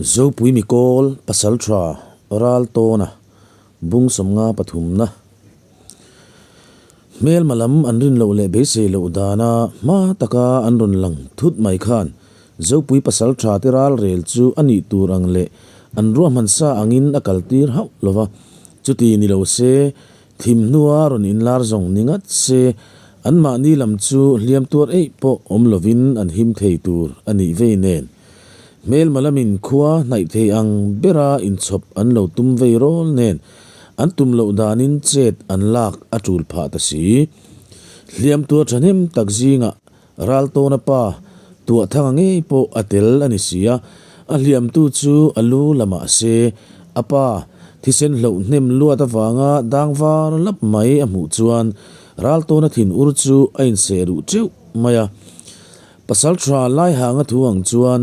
Zopui Mikawl Pasaltha Raltawna bung 53na Hmelma lam an rin loh leh beisei loh dana hma taka an rawn lang thut mai khan Zopui Pasaltha te ral rel chu a nih tur ang leh an ruahman sa angin a kal tir hauh lo va, chuti ni lo se Thim hnua rawn inlar zawng ni ngat se, anmahni lam chu hliam tuar eih pawh awm lovin an him thei tur a nih vei nen. Hmelma lamin khua hnaih thei ang bera inchhawp an lo tum vei rawl nen an tum loh danin chet an lak a tul phah ta si. Hliam tuar thahnem tak zingah Raltawna pa Tuahthanga ngei pawh a tel a ni si a, a hliamtu chu a lu la mah se, a pa thisen hloh hnem luat avanga dang var lap mai a hmuh chuan Raltawna thin ur chu a inseh ruh teuh mai a. Pasaltha Laihanga thu ang chuan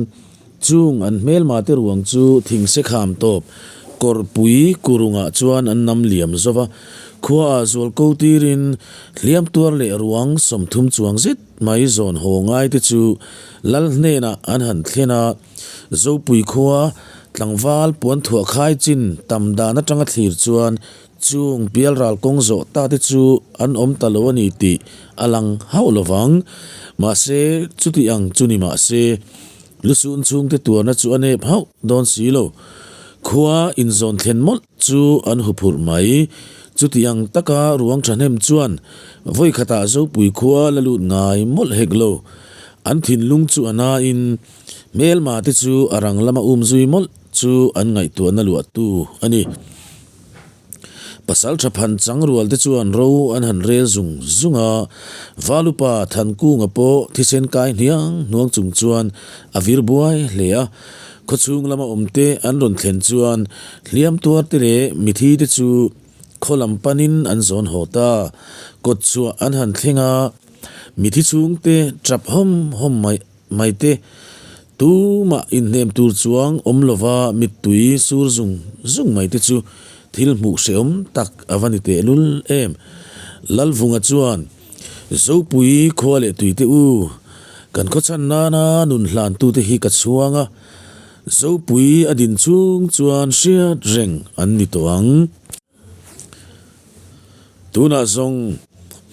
chung an hmelma te ruang chu thingse kham tawp kawrpui kurungah chuan an nam liam zo va, khuaah zual ko tirin hliam tuar leh ruang 30 chuang zet mai zawn haw ngai te chu lal hnenah an han thlen a, Zopui khua tlangval puan thuah khai chin tam dan atanga thlir chuan Chung pialral kawng zawh ta te chu an awm ta lo a ni tih a lang hauh lo vang. Mahse, chuti ang chu ni mah se, lusun chhungte tuarna chu a nep hauh dawn si lo. Khua inzawn thlen mawlh chu an huphurh mai. Chuti ang taka ruang thahnem chuan vawi khatah Zopui khua la lut ngai mawlh hek lo. An thinlung chu a nain hmelma te chu a rang lama umzui mawlh chu an ngaihtuahna luahtu a ni. Pasal tha phan chang rual te chuan ro an han rel zung zung a, Valupa Thankunga pawh thisen kai hniang hnuang chung chuan a vir buai hle a. Khawchhung lama awm te an rawn thlen chuan hliam tuar te leh mithi te chu khaw lam panin an zawn haw ta. Kawt chhuah an han thleng a, mithi chhungte tap hawm hawm mai. Mai te, tumah inhnem tur chuang awm lova mittui sur zung zung mai te chu thil hmuh hrehawm tak a va ni tehlul em. Lalvunga chuan, Zopui khua leh tui te u, kan khawchhan nana nun hlantute hi ka chhuang a, Zopui a din chung chuan hriat reng an ni tawh ang. Tunah zawng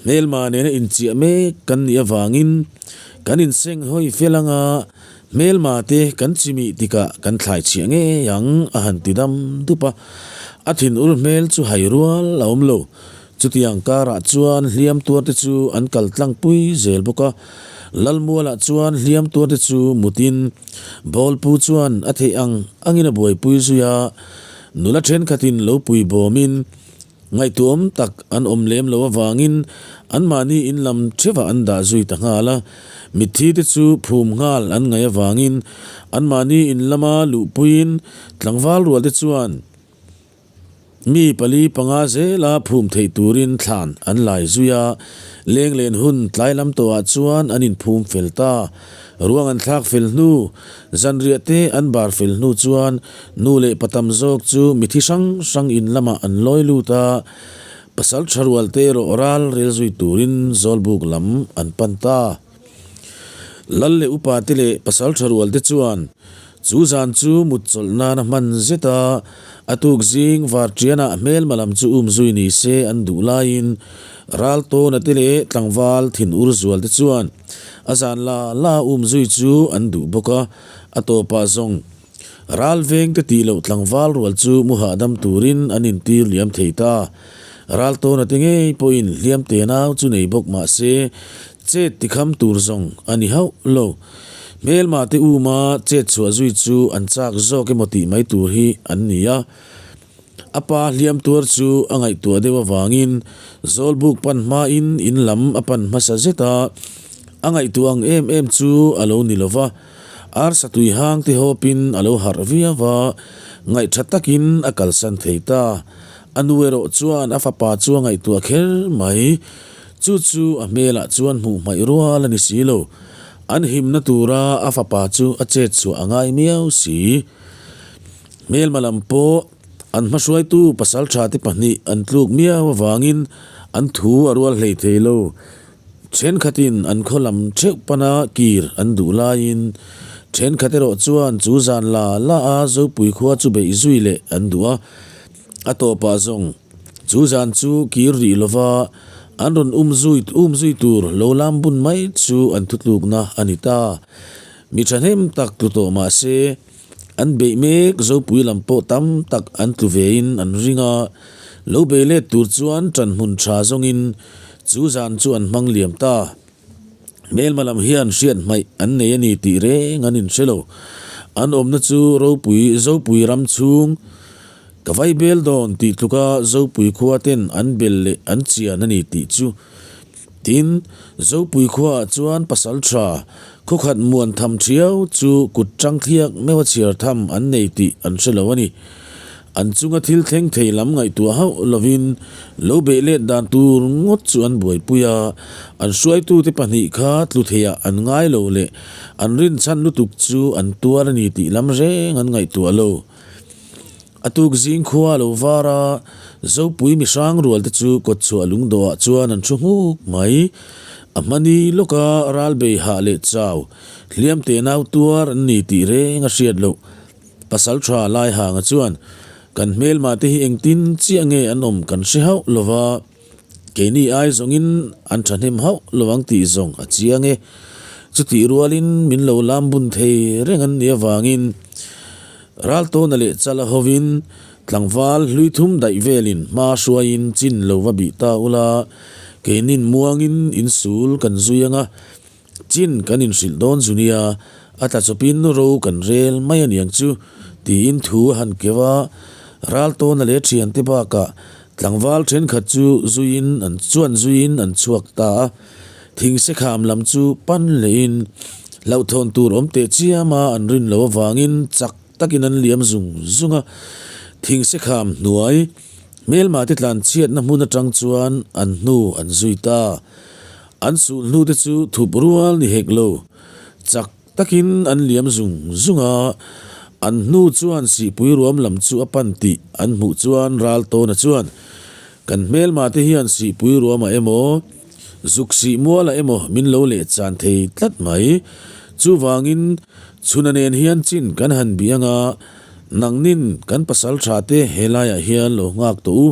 hmelma nena inchiah mek kan nih avangin kan inseng hawi fel anga hmelma te kan chimih tikah kan thlai chhiah ngei ang a han ti dam dup a. A thinur hmel chu hai rual a awm lo. Chutiang karah chuan hliam tuar te chu an kal tlangpui zel bawk a. Lalmualah chuan hliam tuar te chu mutin Bawlpu chuan a theih ang angin a buaipui zui a. Nula thenkhatin lo pui bawmin ngaihtuahawm tak an awm lem lo avangin anmahni in lam theuhah an dah zui ta nghal a. Mitthi te chu phum nghal an ngaih avangin anmahni in lama luhpuiin tlangval rual te chuan mi pali panga zela phum theih turin thlan an lai zui a. Lenglen hun tlai lam tawhah chuan an inphum fel ta. Ruang an thlak fel hnu, zanriah te an bar fel hnu chuan Nu leh pa tam zawk chu mithi hrang hrang in lamah an lawi lut a, pasal tha rual te erawh ral rel zui turin Zawlbuk lam an pan ta. Lal leh upa te leh pasal tha rual te chuan chu zan chu mut chawlh nan a hman zet a, a tuk zing varṭianah hmelma lam chu um zui ni se an duh laiin Raltawna te leh tlangval thinur zual te chuan a zan la la um zui chu an duh bawk a, a tawpah zawng Ral veng te tih loh tlangval rual chu mu hahdam turin an intir liam thei ta. Ral tawna te ngei pawhin hliam te nau chu nei bawk mah se, chet tikham tur zawng a ni hauh lo. Hmelma te uma chet chhuah zui chu an chak zawk emaw tih mai tur hi an ni a. A pa hliam tuar chu a ngaihtuah deuh avangin Zawlbuk pan hmain in lam a pan hmasa zet a, a ngaihtuah ang em em chu a lo ni lo va. Arsa tui hang te hawpin a lo harh viau a, ngaihtha takin a kalsan thei ta. A nu erawh chuan a fapa chu a ngaihtuah kher mai. Chu chu a hmelah chuan hmuh hmaih rual a ni si lo. An himna tura a fapa chu a chet chhuah a ngai miau si. Hmelma lam pawh an hmahruaitu pasaltha te pahnih an tluk miau avangin an thu a rual hlei thei lo. Thenkhatin an khaw lam theuh pana kir an duh laiin Thenkhat erawh chuan chu zan la la a Zopui khua chu beih zui leh an duh a. A tawpah zawng chu zan chu kir rih lova an rawn um zui um zui tur lo lam bun mai chu an thutlukna a ni ta. Mi thahnem tak tlu tawh mah se an beih mek Zopui lam pawh tam tak an tlu vein an ring a, lo bei let tur chuan ṭanhmun ṭha zawngin chu zan chu an hmang liam ta. Hmelma lam hian hriat hmaih an nei a ni tih reng an inhre lo. An awmna chu ropui Zopui ram chhung ka vai bel dawn tih tluka Zopui khua ten an bel leh an chian a ni tih chu. Tin, Zopui khuaah chuan pasal tha khawkhat muan tham thiau chu kut tang thliak meuha chhiar tham an nei tih an hre lo a ni. An chunga thil thleng thei lam ngaihtuah hauh lovin lo beih let dan tur ngawt chu an buaipui a, an hruaitute pahnih kha tlu theiah an ngai lo leh an rinchhan lutuk chu an tuar a ni tih lam reng an ngaihtuah lo. A tuk zing khua a lo var a, Zopui mihrang rual te chu kawtchhuah lungdawhah chuan an thu nghuk mai. A hmani lawka ral bei hah leh chau, hliam teh nau tuar an ni tih reng a hriat loh. Pasal tha Laihanga chuan, Kan hmelma te hi engtin chiah nge an awm kan hre hauh lo va, keini ai zawngin an thahnem hauh lo ang tih zawng a chiang e. Chutih rualin min lo lam bun thei reng an nih avangin Raltawna leh Chala hovin tlangval hlui thum daih velin hma hruaiin chin lo va bih ta ula, keinin muangin insul kan zui ang a, Chin kan inhrilh dawn zu nia, a tla chawpin ro kan rel mai a niang chu, tiin thu a han keu a. Raltawna leh thiante bakah tlangval thenkhat chu zuiin an chuan zuiin an chhuak ta a. Thingsekham lam chu pan lehin hlauhthawn tur awm teh chiama an rin loh avangin chak takin an liam zung zung a. Thingsekham hnuai hmelma te tlan chhiatna hmun atang chuan an hnu an zui ta. An sulhnu te chu thup rual ni hek lo, chak takin an liam zung zung a, an hnu chuan sihpui ruam lam chu a pan tih an hmuh chuan Raltawna chuan, Kan hmelma te hian sihpui ruamah emaw, zuk sih mualah emaw min lo leh chan thei tlat mai. Chuvangin chhuna nen hian chin kan han bih anga, nangnin kan pasal tha te helaiah hian lo nghak tawh u,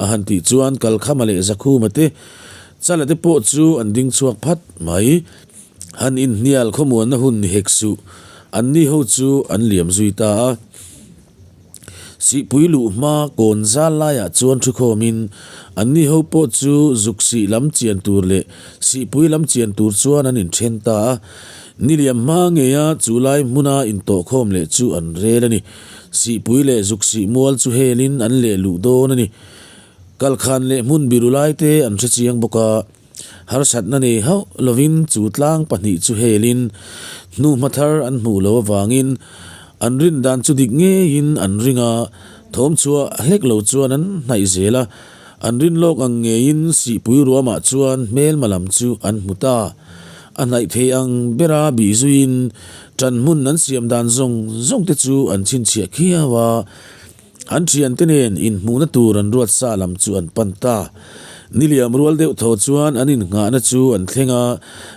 a han tih chuan Kalkhama leh Zakhuma te Chala te pawh chu an ding chhuak phat mai. Han inhnial khawmuanna hun ni hek suh. Anni ho chu an liam zui ta a. Sihpui luh hma kawn zal laiah chuan thukhawmin anni ho pawh chu zuk sih lam chian tur leh sihpui lam chian tur chuan an inthen ta a. Ni liam hma ngeia chu lai hmuna intawhkhawm leh chu an rel a ni. Sihpui leh zuk sih mual chu helin an leh luh dawn a ni. Kalkhan leh hmun biru laite an hre chiang bawk a, harsatna nei hauh lovin chu tlang pahnih chu helin hnuhma thar an hmuh loh avangin an rin dan chu dik ngeiin an ring a, thawm chhuah hlek lo chuan an hnaih zel a, an rin lawk ang ngeiin sihpui ruamah chuan hmelma lam chu an hmu ta. A hnaih thei ang bera bih zuiin ṭan hmun an siam dan zawng zawng te chu an chhinchhiah khiau a. An thiante nen inhmuhna tur an ruat sa lam chu an pan ta. Niliam rual deuh thaw chuan an innghahna chu an thleng a,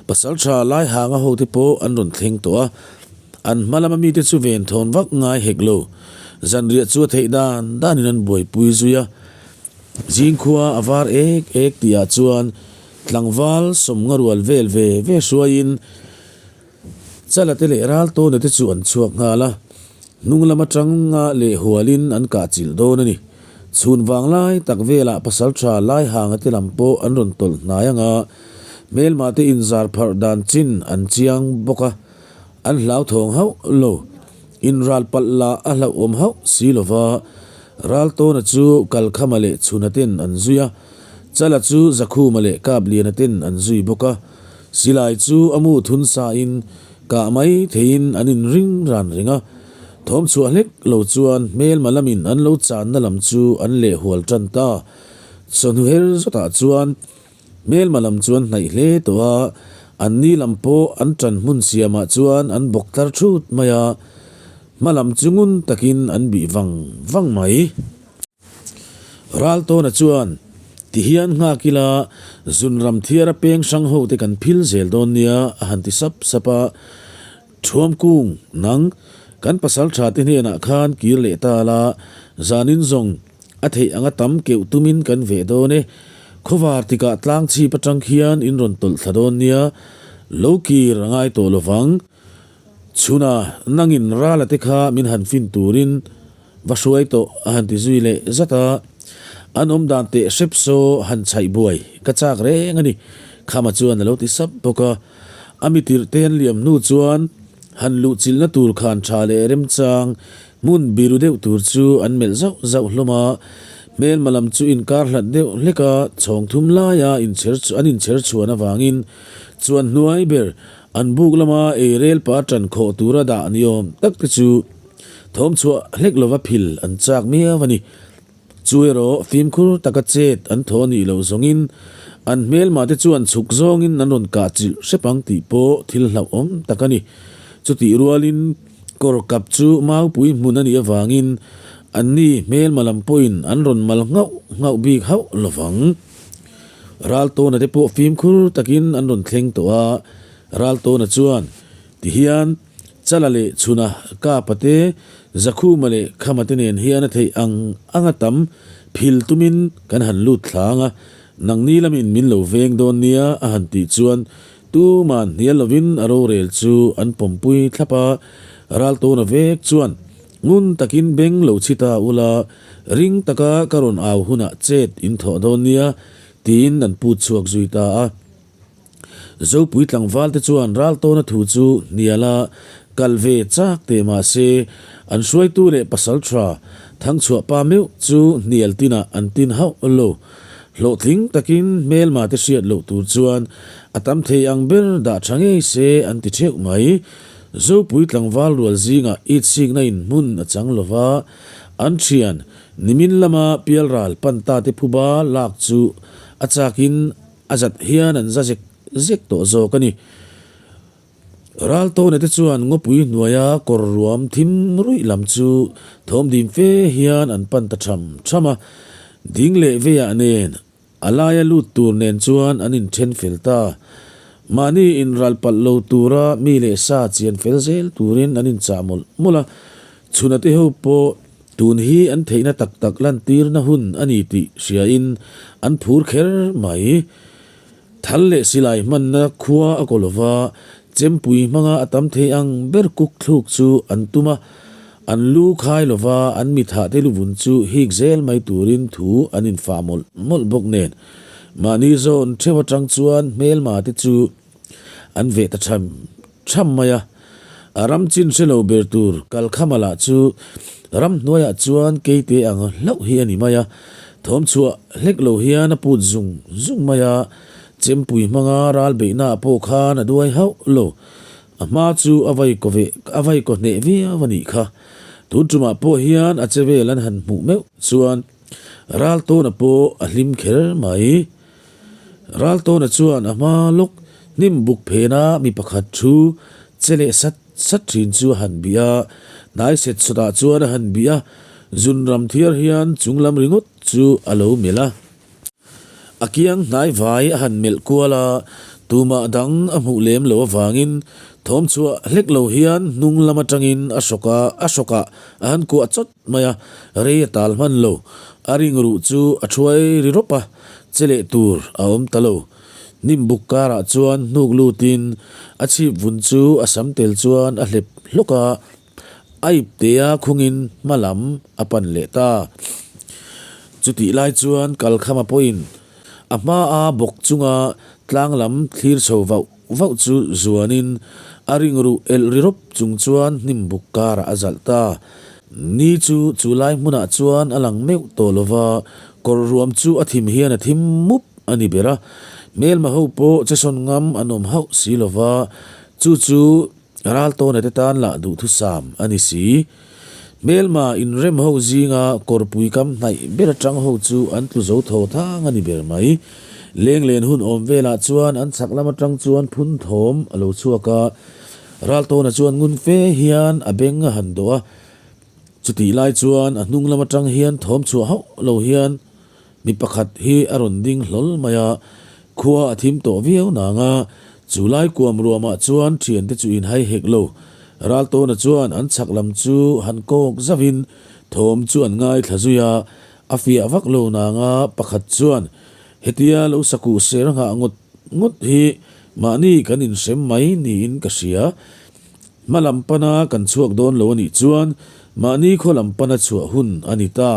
Pasaltha Laihanga hote pawh an rawn thleng tawh a. An hma lama mite chu ven thawn vak ngai hek lo. Zanriah chu a theih dan danin an buaipui zui a. Zingkhua a var ek ek tihah chuan tlangval sawmnga rual vel ve ve hruaiin, Chala te leh Raltawna te chu an chhuak nghal a, hnung lam atanga leh hualin an kah chilh dawn a ni. Chhun vang lai tak velah Pasaltha Laihanga te lam pawh an rawn tawlh hnai ang a, hmelma te inzar pharh dan chin an chiang bawk a, an hlauthawng hauh lo. Inral palh lah a hlauhawm hauh si lo va, Raltawna chu Kalkhama leh Chhuna ten an zui a, Chala chu Zakhuma leh Kapliana ten an zui bawk a. Silai chu a mu thun sain kah mai theiin an inring ran reng a, thawm chhuah hlek lo chuan hmelma lamin an lo channa lam chu an leh hual tan ta. Chawhnu her zawtah chuan hmelma lam chu an hnaih hle tawh a, an ni lam pawh an tan hmun siamah chuan an bawk tlar thut mai a, hma lam chu ngun takin an bih vang vang mai. Raltawna chuan, Ti hian nghak ila, zun ram thiara peng hrang ho te kan phil zel dawn nia, a han ti sap sap a. Thuamkung, nang, kan pasaltha te hnenah khan kir leh ta la, zanin zawng a theih anga tam keuh tumin kan veh dawn e. Khawvar tikah tlang chhip atang khian in rawn tawlh thla dawn nia, lo kir a ngai tawh lovang. Chhuna, nangin rala te kha min han fin turin Va hruai tawh a han ti zui leh zat a, an awm dan teh hrep saw han chhaih buai ka chak reng a ni, Khama chuan a lo ti sap bawk a. A mi tirh te an liam hnu chuan han luh chilhna tur khan tha leh remchang hmun biru deuh tur chu an melh zauh zauh hlawm a, hmelma lam chu inkar hlat deuh hlek a, chhawng thum laia inchher an inchher chhuan avangin chuan hnuai ber an buk lama ei rel pa tan khawh tura dah ni awm tak te chu Thawm chhuah hlek lova phil an chak miau a ni. Chu erawh fimkhur taka chet an thaw nih loh zawngin an hmelmah te chuan chhuk zawngin an rawn kah chilh hrep ang tih pawh thil hlauhawm tak a ni. Chutih rualin kawr kap chu maupui hmun a nih avangin anni hmelma lam pawhin an rawn mal nghauh nghauh bik hauh lovang. Raltawna te pawh fimkhur takin an rawn thleng tawh a, Raltawna chuan tihian Chala leh Chhuna, Kapa te, Zakhuma leh Khama te nen hian a theih ang anga tam phil tumin kan han lut thlang a, nangni lamin min lo veng dawn nia a han tih chuan tuman hnial lovin a rorel chu an pawmpui thlap a, Raltawna vek chuan ngun takin beng lo chhi ta ula, ring taka ka rawn au hunah chet in thawh dawn nia tiin an put chhuak zui ta a. Zopui tlangval te chuan Raltawna thu chu hnial a kal ve chak teh mah se, an hruaitu leh pasal tha Thangchhuah pa meuh chu hnial tinah an tin hauh lo. Hlawhtling takin hmelma te hriat loh tur chuan a tam thei ang ber dah tha ngei se an ti theuh mai. Zopui tlangval rual zingah itsikna in hmun a chang lo va, an thian nimin lama pialral pan ta te phuba lak chu a chakin A zat hian an za zek zek tawh zawk a ni. Raltawna te chuan ngawpui hnuaia kawr ruam thim ruih lam chu thawm dim fe hian an pan ta tham tham a. Ding leh veiah nen a laia lut tur nen chuan an inthen fel ta. Mahni inral palh lo tura mi leh sa chian fel zel turin an inchah mawlh mawlh a. Chhuna te ho pawh Tun hi an theihna tak tak lantirna hun a ni tih hriain an phur kher mai. Thal leh silai hmanna khua a kaw lova, chempui hmanga a tam thei ang ber kuk thluk chu an tum a, an lu khai lova an mithahte luvun chu hik zel mai turin thu an infah mawlh mawlh bawk nen mahni zawn theuh atang chuan hmelma te chu An veh ta tham tham mai a, a ram chin hre lo ber tur Kalkhama lah chu ramhnuaiah chuan keite ang hlauh hi a ni mai a, thawm chhuah hlek lo hian a put zung zung mai a, chempui hmanga ral beihnaah pawh khan a duai hauh lo. A hma chu a vai kaw veh a vai kaw hneh viau a nih kha. Tun tumah pawh hian a che vel an han hmuh meuh chuan Raltawna pawh a hlim kher mai. Raltawna chuan a hma lawk hnim buk phena mi pakhat thu che leh sat sat thin chu a han bih a, hnai set sawtah chuan a han bih a, zun ram thiar hian chung lam ringawt chu a lo melh a. A kiang hnai vai a han melh kual a, tumah dang a hmuh lem lo avangin thawm chhuah hlek lo hian hnung lam atangin a hrawk a, a hrawkah a han kuah chawt mai a, rei a tal hman lo. A ring ruh chu a thuai ri rawp a, che leh tur a awm ta lo. Hnim buk karah chuan hnuk lutin a chhip vun chu a sam tel chuan a hlep hlawk a, a ip tea khungin hma lam a pan leh ta. Chutih lai chuan Kalkhama pawhin a hmaa bawk chunga tlang lam thlir chho vauh vauh chu zuanin a ring ruh elh ri rawp chung chuan hnim buk karah a zalh ta. Ni chu chu lai hmunah chuan a lang meuh tawh lo va, kawr ruam chu a thim hian a thim mup a ni ber a. Hmelma ho pawh che sawn ngam an awm hauh si lo va, chu chu Raltawna te tan lah duhthusam a ni si. Hmelma inrem ho zinga kawrpui kam hnaih ber atang ho chu an tlu zo tho thang a ni ber mai. Lenglen hun awm velah chuan an chhak lam atang chuan phun thawm a lo chhuak a, Raltawna chuan ngun fe hian a beng a han dawh a. Chutih lai chuan a hnung lam atang hian thawm chhuah hauh lo hian Mi pakhat hi a rawn ding hlawl mai a, khua a thim tawh viau nang a, chu lai kuam ruamah chuan thiante chu in hai hek lo. Raltawna chuan an chhak lam chu han kawk zauhin thawm chu an ngaithla zui a, a fiah vak lo nanga pakhat chuan hetia lo sakuh ser nghah ngawt ngawt hi mahni kan inhrem mai niin ka hria. Hma lam pana kan chhuak dawn lo a nih chuan mahni khaw lam pana chhuah hun a ni ta.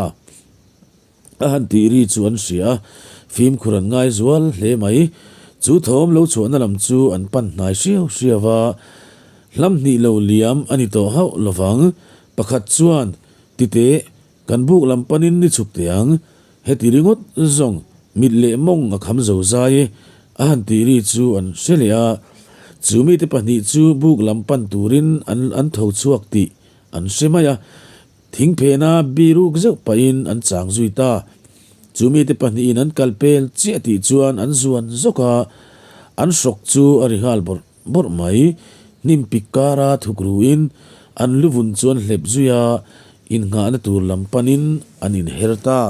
A han tih ri chu an hria a, fimkhur an ngai zual hle mai. Chu thawm lo chhuahna lam chu an pan hnai hriau hriau a, hlam hnih lo liam a ni tawh hauh lovang. Pakhat chuan, Titeh, kan buk lam panin ni chhuk teh ang, heti ringawt zawng mit leh mawng a kham zo zai e, a han tih ri chu an hre leh a. Chu mite pahnih chu buk lam pan turin an an tho chhuak tih an hre mai a. Thingphena biruk zeuh pahin an chang zui ta. Chu mite pahnihin an kal pel chiah tih chuan an zuan zawk a, an hrawk chu a ri nghal bawrh bawrh mai. Hnim pik kara thuk ruin an luvun chu an hlep zui a, innghahna tur lam panin an inher ta.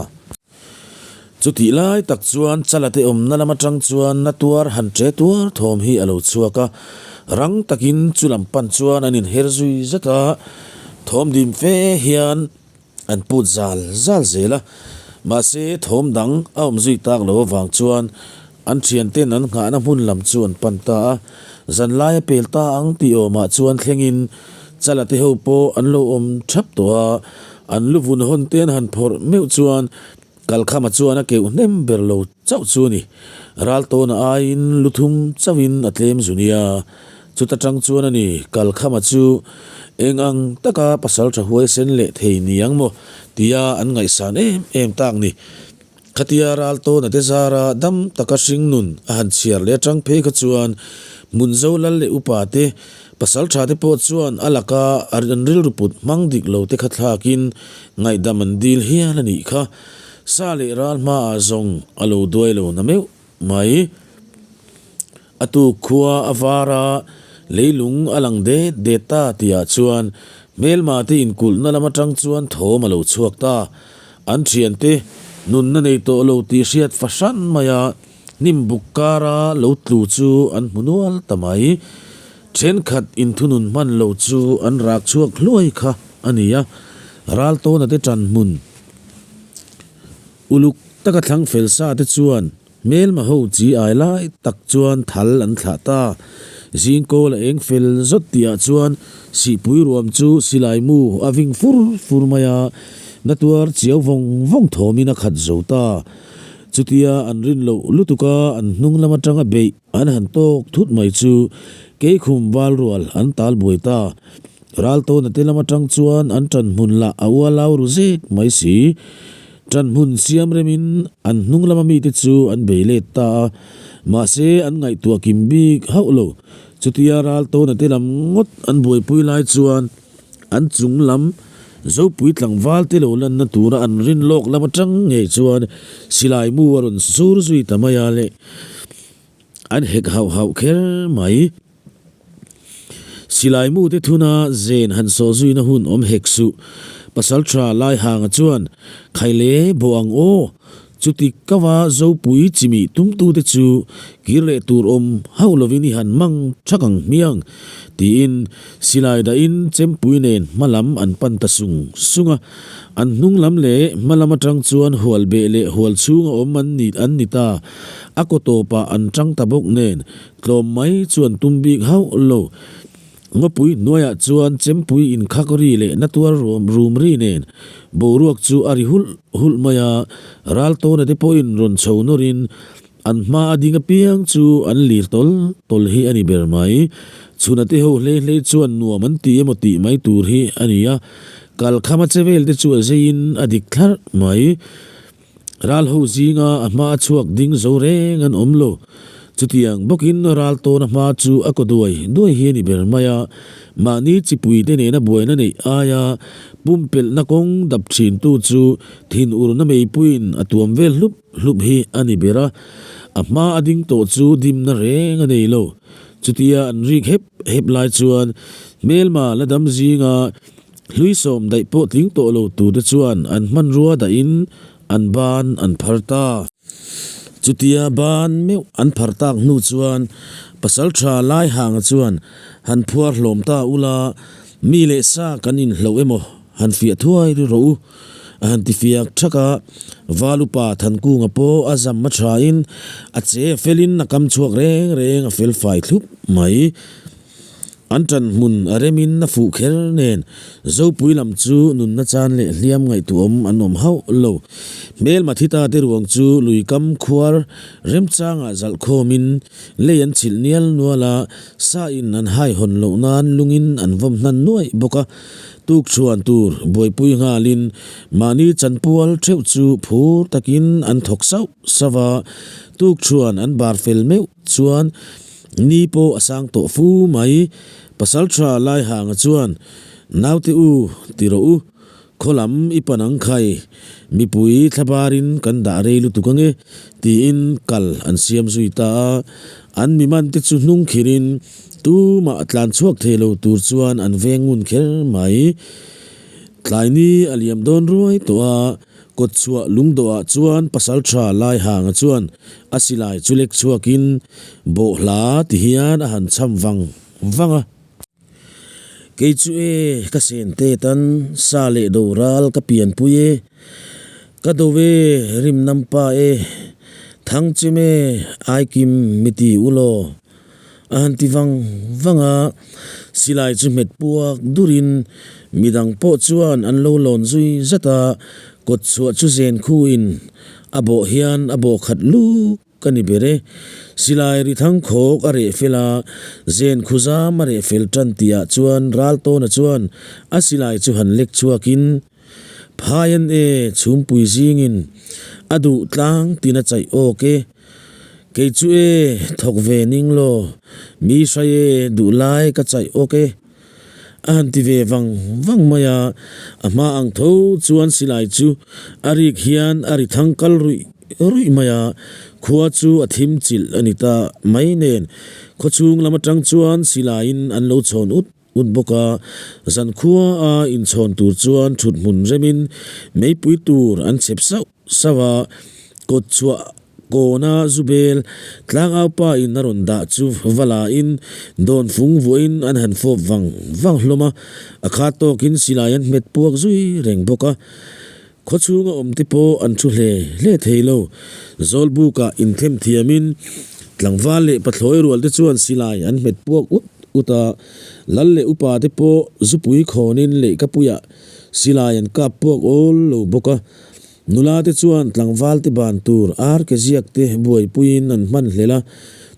Chutih lai tak chuan Chalate awmna lam atang chuan na tuar han che tuar thawm hi a lo chhuak a, rang takin chu lam pan chuan an inher zui zet a, thawm dim fe hian an put zal zal zel a, mahse thawm dang a awm zui tak lo avang chuan an thianten an nghahna hmun lam chu an pan ta a, zanlai a pel ta ang tih awmah chuan thlengin Chalate ho pawh an lo awm thap tawh a, an luvun hawn te an han phawrh meuh chuan Kalkhama chuan a keuh hnem ber lo chauh chu a ni. Raltawna aiin lu thum chauhin a tlem zu nia. Chuta tang chuan a ni, Kalkhama chu eng ang taka pasal tha huaisen leh thei ni ang maw tia an ngaihsan em em tak ni. Khatia Raltawna te zara dam taka hringnun a han chhiar leh atang phei kha chuan Hmunzo lal leh upa te, pasal tha te pawh chuan a laka an rilru put hmang dik lo te kha thlakin ngaihdam an dil hial a nih kha. Sa leh ral hmaah zawng a lo duai lo na meuh mai. A tuk khua a var a, leilung a lang det det ta tihah chuan hmelma te inkulhna lam atang chuan thawm a lo chhuak ta. An thiante nunna nei tawh lo tih hriat fahran mai a, hnim buk kara lo tlu chu an hmu nual ta mai. Thenkhat inthunun hman lo chu an rak chhuak hluai kha a ni a, Raltawna te tan hmun uluk taka thlang fel sa te chuan Hmelma ho chi ai lai tak chuan thal an thlah ta. Zingkawl a eng fel zawt tihah chuan sihpui ruam chu silai mu a ving fur fur mai a, na tuar chiau vawng vawng thawmin a khat zo ta. Chutia an rin loh lutuk a an hnung lam atanga beih an han tawk thut mai chu keikhum val rual an tal buai ta. Raltawna te lam atang chuan an tan hmun lah a ualau ru zek mai si. Ṭan hmun siam remin an hnung lama mite chu an bei let ta a, mahse an ngaihtuah kim bik hauh lo. Chutia Raltawna te lam ngawt an buaipui lai chuan an chung lam Zopui tlangval te lo lanna tura an rin lawk lam aṭang ngei chuan silai mu a rawn sur zui ta mai a le, an hek hauh hauh kher mai. Silai mute thuna zen han sawh zuina hun awm hek suh. Pasalṭha Laihanga chuan, Khaile bawh ang aw! Chuti kava Zopui chimih tumtute chu kir leh tur awm hauh lovin i han mang ṭhak ang hmiang, tiin silai dahin chempui nen hma lam an pan ta sung sung a. An hnung lam leh hma lam aṭang chuan hual beh leh hual chhunga awm an ni an ni ta. A kaw tawpah an ṭang ta bawk nen Tlawm mai chuan tum bik hauh lo. Ngawpui hnuaiah chuan chempui inkhak ri leh na tuar ruam rum ri nen boruak chu a ri hulh hulh mai a, Raltawna te pawhin rawn chho nawrin an hma a ding apiang chu an lir tawl tawl hi a ni ber mai. Chhuna te ho hlei hlei chuan nuam an ti emaw tih mai tur hi a ni a, kalkhama che vel te chu a zeiin a dik thlarh mai. Ral ho zinga a hma a chhuak ding zo reng an awm lo. Chutiang bawkin ral tawna hma chu a kaw duai duai hi a ni ber mai a. Mahni chipuite nena buaina neih aia pumpelhna kawng dap thintu chu thinurna meipuiin a tuam vel hlup hlup hi a ni ber a. A hma a ding tawh chu dimna reng a nei lo. Chutia an rik hep hep lai chuan hmelma la dam zinga Hlui sawm daih pawh tling tawh lo turte chuan an hmanrua dahin an ban an phar ta. Chutia ban meuh an phar tak hnu chuan Pasalṭha Laihanga chuan han phuar hlawm ta ula. Mi leh sa kan inhloh emaw han fiah thuai ri rawh u, a han ti fiak thak a. Val upa Thankunga pawh a zam a thain a che a felin a kam chhuak reng reng a fel fai thlup mai. An ṭan hmun a remin a fuh kher nen Zopui lam chu nunna chan leh hliam ngaihtuahawm an awm hauh lo. Hmelma thita te ruang chu lui kam khuar remchangah zalh khawmin lei an chhilh nial nual a, sa in an hai hawn loh nan lungin an vawm hnan nuaih bawk a. Tukchhuan tur buaipui nghalin mahni chanpual theuh chu phur takin an thawk sauh sauh a, tukchhuan an bar fel meuh chuan Ni pawh a sang tawh fu mai. Pasaltha Laihanga chuan, Naute u, ti rawh u. Khaw lam i pan ang khai. Mipui thlabarin kan dah rei lutuk ange, tiin kal an siam zui ta a. An mi man te chu hnung khirin tumah tlan chhuak thei lo tur chuan an veng ngun kher mai. Tlai ni a liam dawn ruai tawh a, Kawtchhuah lungdawhah chuan Pasaltha Laihanga chuan a silai chu lek chhuakin bawhhla ti hian a han cham vang vang a. Kei chu e, ka sen te tan sa leh do ral ka pianpui e, ka do e, rim nampa e, Thangchem e, Aikim mi ti u law. A han ti vang vang a, silai chu hmet puak durin midang pawh chuan an lo lawn zui zat a, kawtchhuah chu zen khuin a bawh hian a bawh khat luk a ni ber e. Silai ri thang khawk a reh fel a, zen khu zam a reh fel tan tihah chuan Raltawna chuan a silai chu han lek chhuakin, Phai an e, chhumpui zingin a duh tlang tin a chaih awk e. Kei chu e, thawk ve ning law, mi hrai e, duh lai ka chaih awk e. A han ti ve vang vang mai a, a hma ang tho chuan silai chu a rik hian a ri thang kal ruih ruih mai a, khua chu a thim chilh a ni ta mai nen, khawchhung lam atang chuan silaiin an lo chhawn ut ut bawk a, zankhua a inchhawn tur chuan thut hmun remin meipui tur an chep sauh sauh a, kawt chhuah kawna zubel tlangau pa in a rawn dah chu va la in dawn fung vuahin an han fawp vang vang hlawm a, a khat tawkin silai an hmet puak zui reng bawk a. Khaw chhunga awm te pawh an thu hle hle thei lo. Zawlbukah inthem thiamin tlangval leh pathlawi rual te chuan silai an hmet puak ut ut a, lal leh upa te pawh zupui khawnin lehkapuiah silai an kap puak awl lo bawk a. Nula te chuan tlangval te ban tur ar ke ziak te buaipuiin an hman hlel a,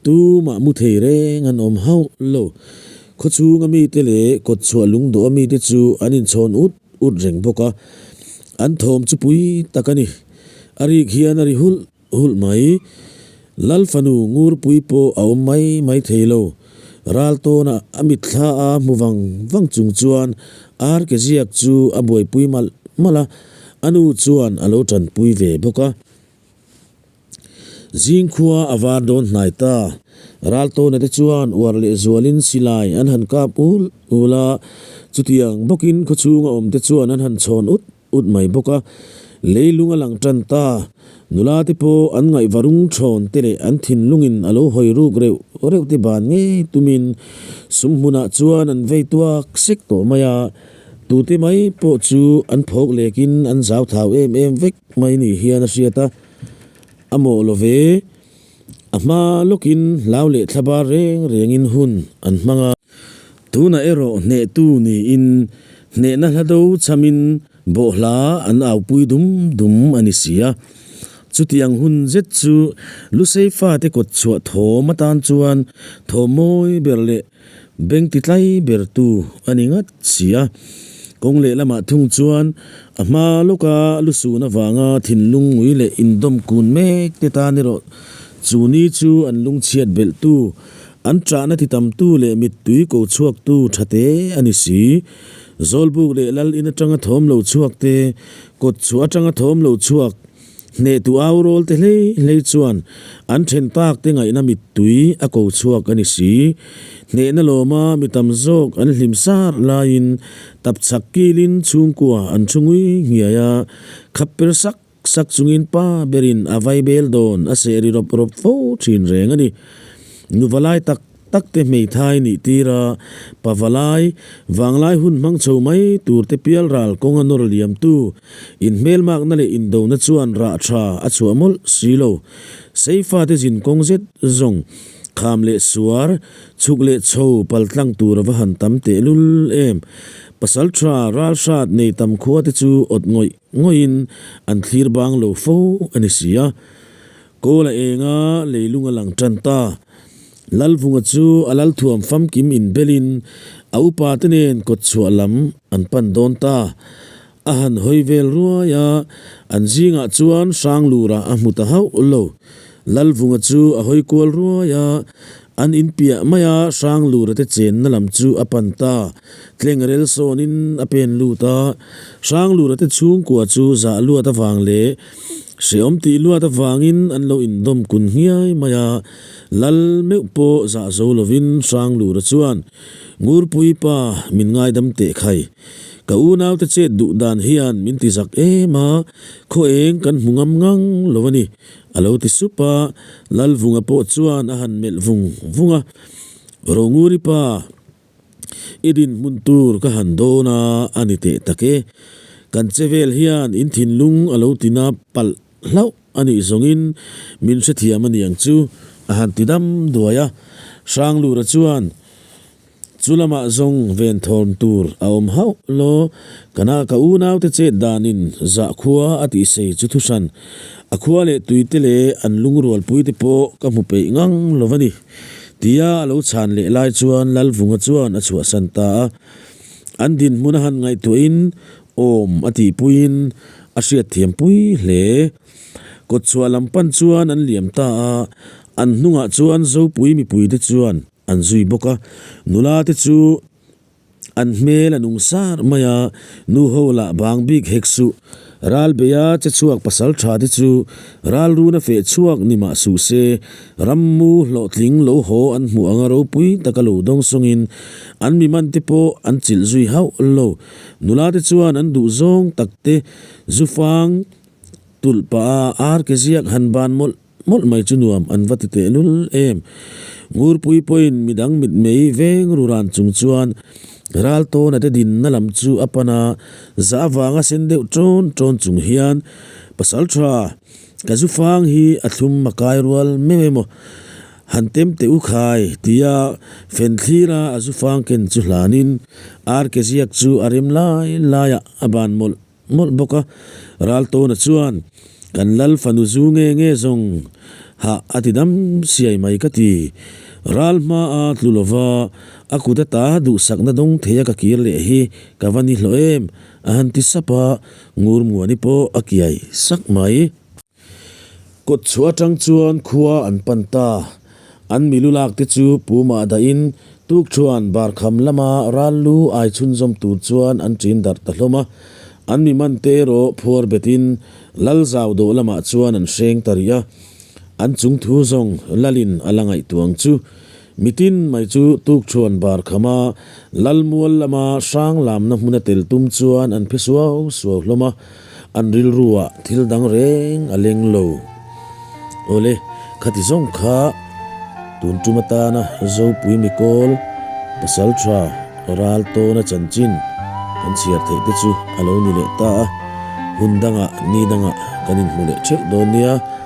tumah mu thei reng an awm hauh lo. Khaw chhunga mite leh kawtchhuah lungdawh a mite chu an inchhawn ut ut reng bawk a, an thawm chu pui tak a ni. A rik hian a ri hulh hulh mai. Lal fanu Ngurpui pawh a awm mai mai thei lo. Ral tawna a mitthla a hmu vang vang chung chuan ar ke ziak chu a buaipui malh malh a, a nu chuan a lo tanpui ve bawk a. Zingkhua a var dawn hnai ta. Raltawna te chuan uar leh zualin silai an han kap ul ul a, chutiang bawkin khawchhunga awm te chuan an han chhawn ut ut mai bawk a. Leilung a lang tan ta. Nula te pawh an ngaihvarung thawn te leh an thinlungin a lo hawi ruk reuh reuh te ban ngei tumin sumhmunah chuan an vei tuak sek tawh mai a. Tute mai pawh chu an phawk lekin an zau thau em em vek mai ni hian a hriat a. A mawh lo ve. A hma lawkin hlau leh thlabar reng rengin hun an hmang a. Tunah erawh hnehtu niin hnehna hla do chhamin bawhhla an aupui dum dum a ni si a. Chutiang hun zet chu Lusei fate kawt chhuah thawm atan chuan thawm mawi ber leh Beng ti tlai ber tu a ni ngat si a. Kawng lehlamah thung chuan a hma lawka lusun avanga thinlung ngui leh indawm kun mek te tan erawh chu ni chu an lungchhiat belh tu, an ṭahna ti tam tu leh mittui ko chhuak tu ṭha te a ni si. Zawlbuk leh lal in aṭanga thawm lo chhuak te, kawtchhuah aṭanga thawm lo chhuak, Hnehtu au rawl te hlei hlei chuan an then tak te ngaihna mittui a ko chhuak a ni si. Hnehna lawma mi tam zawk an hlim sar laiin tapchhak kilin chhungkua an thu ngui nghiai a, khap per sak sak chungin pa berin a vaibel dawn a seh ri rawp rawp fo thin reng a ni. Nuva lai tak. tak te hmeithai nih tir a, pavalai, vanglai hun hmang chho mai tur te pialral kawnga nawr liamtu inhmelmakna leh indona chuan rah tha a chhuah mawlh si lo. Seifa te zin kawng zet zawng kham leh suar, chhuk leh chho paltlang tur a va han tam tehlul em. Pasal tha ralhrat nei tam khua te chu awt ngawih ngawihin an thlir bang lo fo a ni si a. Kawl a eng a, leilung a lang tan ta. Lalvunga chu a lalthuam famkim inbelin a upa te nen kawtchhuah lam an pan dawn ta. A han hawi vel ruai a, an zingah chuan Hranglura a hmu ta hauh lo. Lalvunga chu a hawi kual ruai a, an inpiah mai a Hranglura te chenna lam chu a pan ta. Tlengrel sawnin a pen lut a, Hranglura te chhungkua chu zah luat avang leh hrehawm tih luat avangin an lo indawm kun nghiai mai a. Lal meuh pawh zah zo lovin Hranglura chuan, Ngurpui pa, min ngaidam teh khai. Ka unaute chet duh dan hian min ti zak em a, khaw eng kan hmu ngam ngang lo a ni, a lo ti sup a, Lalvunga pawh chuan a han melh vung vung a, Ronguri pa, i dinhmun tur ka han dawn a, a ni teh tak e. Kan che vel hian in thinlung a lo tina palh hlauh a nih zawngin min hrethiam a niang chu, a han ti dam duai a. Hranglura chuan, Chu lamah zawng ven thawn tur a awm hauh lo. Kana ka unaute chet danin zah khua a tihsei chu thuhran. A khua leh tuite leh an lungrualpuite pawh ka hmu peih ngang lo a ni. Tia a lo chhan leh lai chuan Lalvunga chuan a chhuahsan ta a. An dinhmun a han ngaihtuahin awm a tihpuiin a hriatthiampui hle. Kawtchhuah lam pan chuan an liam ta a, an hnungah chuan Zopui mipuite chuan An zui bawk a, nula te chu an hmel a nung sar mai a, nu ho lah bang bik hek suh. Ral beia che chhuak pasal tha te chu ral runa feh chhuak ni mah suh se, rammu hlawhtling lo haw an hmuh anga ropui taka lo dawng sawngin an mi man te pawh an chilh zui hauh lo. Nula te chuan an duh zawng tak te zufang tulh pah a ar ke ziak han ban mawlh Mawlh mai chu nuam an va ti tehlul em. Ngurpui pawhin midang mitmei veng ru ran chung chuan Raltawna te dinna lam chu a pan a, zah avanga sen deuh ṭawn ṭawn chung hian, Pasalṭha, ka zu fang hi a thlum a kai rual meuh emaw? Han tem teh u khai, tia fen thlira a zu fang ken chu hlanin ar ke ziak chu a rem lai laiah a ban mawlh mawlh bawk a, Raltawna chuan, Kan lal fanu zu nge nge zawng hah a ti dam siai mai ka ti. Ral hma a tlu lova, a kut ata duhsakna dawng theia ka kir leh hi ka va ni hlawh em? a han ti sap a, Ngurmuani pawh a kiai sak mai. Kawt chhuah atang chuan khua an pan ta. An milu lak te chu pumah dahin tukṭhuan barkham lama ral lu ai chhunzawm tur chuan an ṭin darh ta hlawm a. An mi man te erawh phuar betin lal zau dawh lamah chuan an hreng ta rih a. An chung thu zawng lalin a la ngaihtuang chu Mitin mai chu tukṭhuan bar khama Lalmual lama hrang lamna hmuna tel tum chuan an phe suau suau hlawm a, an rilruah thil dang reng a leng lo. Awle, khati zawng kha tun tum atana Zopui Mikawl Pasalṭha ral tawna chanchin kan chhiar theih te chu a lo ni leh ta a, hun dangah ni dangah kan inhmu leh ṭheuh dawn nia.